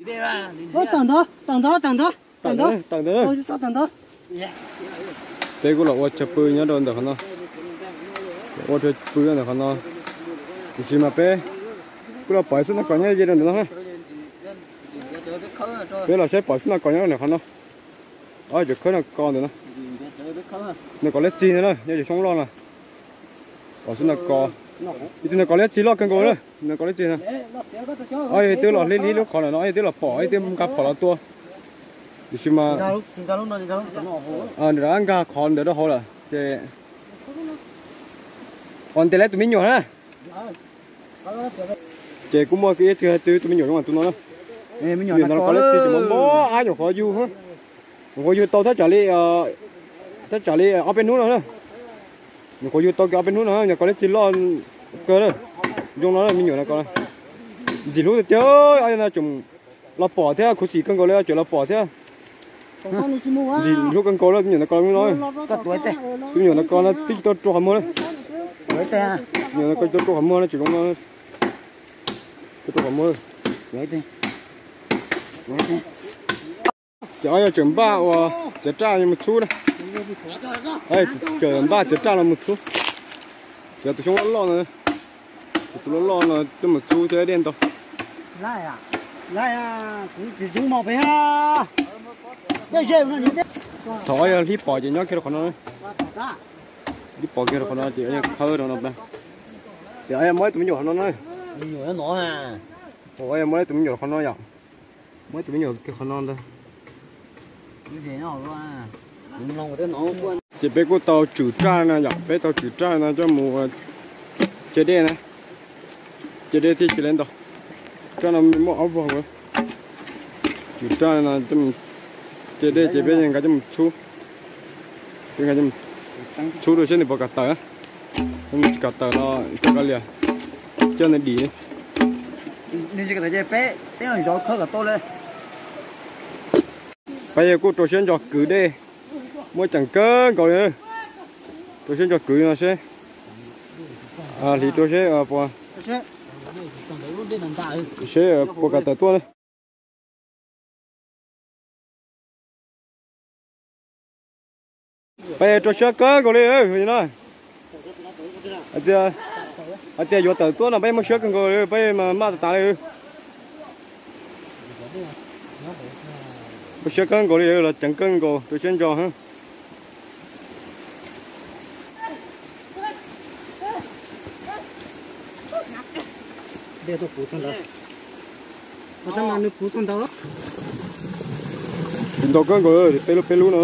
Tawm ntawd, tawm ntawd, tawm ntawd, tawm ntawd, tawm ntawd. Peb kuj los ua chaw pw nyob rau ntawm qhov no, ua chaw pw ntawm qhov no. Tiam sis mas peb kuj los pom xub no kos nyob ze rau ntawm no. Peb los saib pom xub no kos nyob ntawm qhov no. Ob cov khawb no kos ntawm no. Nws kos liab txig no na, nyob cov xyoob loj no. Pom xub no kos. Ib tug no kos liab txig loj kawg nkaus na, no kos liab txig no. Ob yog twb los hlib hlib lub qhov lawm no, ob yog twb los pom, ob yog twb nkag phom los tua. Tiam sis mas nws rov qab nkag qhov ntawd rau hauv lawm ces ua ntes lawv tus me nyuam na. Ces kuj muaj ib tug hais tias tus me nyuam zoo tus no na. Me nyuam no kos liab txig ces mob mob ab nyuam qhuav yug, nyuam qhuav yug tau thaj tsam li, thaj tsam li ob peb hnub no na. Nyuam qhuav yug tau kiag ob peb hnub no, nyuam kos liab txig loj kawg na. Zoo no me nyuam no kos ntxim hlub tiag tiag, ob yog no tseem los pom thiab, khuv xim kawg nkaus li tseem los pom thiab. Ntxim hlub kawg nkaus li me nyuam no kos no. Me nyuam no kos no twb tsis tau rua qhov muag li. Me nyuam no kos tsis tau rua qhov muag no, tseem zoo no. Tsis tau rua qhov muag. Ces ob yog tseem npaj ua txiav raj mus txhub na. Tseem npaj txiav raj los mus txhub. Txiav tus xyoob loj loj no, tus loj loj no coj mus txhub thiab dej ntau. Thaum ob yog hlib pom ces nyob kiag rau qhov no. Hlib pom kiag rau qhov no ces ob yog khawb rau no. Ces ob yog muab ib tus me nyuam qhov no na. Ob yog muab ib tus me nyuam qhov no yom. Muab ib tus me nyuam kiag qhov no ntag. Ces peb kuj tau tswm raj no yom, peb tau tswm raj no coj mus ce dej na. Ce dej thiaj cia li ntau. Raj no muaj ob vog. Tswm raj no ce dej ces peb nkag coj mus txhub. Peb nkag coj mus txhub dua seb nws puas kam tawm. Nws tsis kam tawm no coj kav liam, coj nws dim. Peb yog kuj rau siab ntso kwv dej, muaj ceem kawg nkaus li. Rau siab ntso kwv no seb, hliv rau seb puas, seb puas kam tawm tuaj. Peb rau siab kawg nkaus li no. Hais tias yuav tawm tuaj no peb muaj siab kawg nkaus li, peb mas maj tas tas li. Muaj siab kawg nkaus li, los ceev kawg nkaus, rau siab ntso. Dim ntau kawg nkaus, peb lub peb lub no.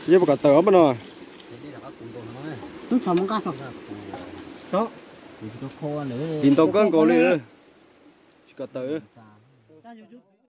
Yeej puas kam tawm ob pab no. Dim ntau kawg nkaus li, tsis kam tawm.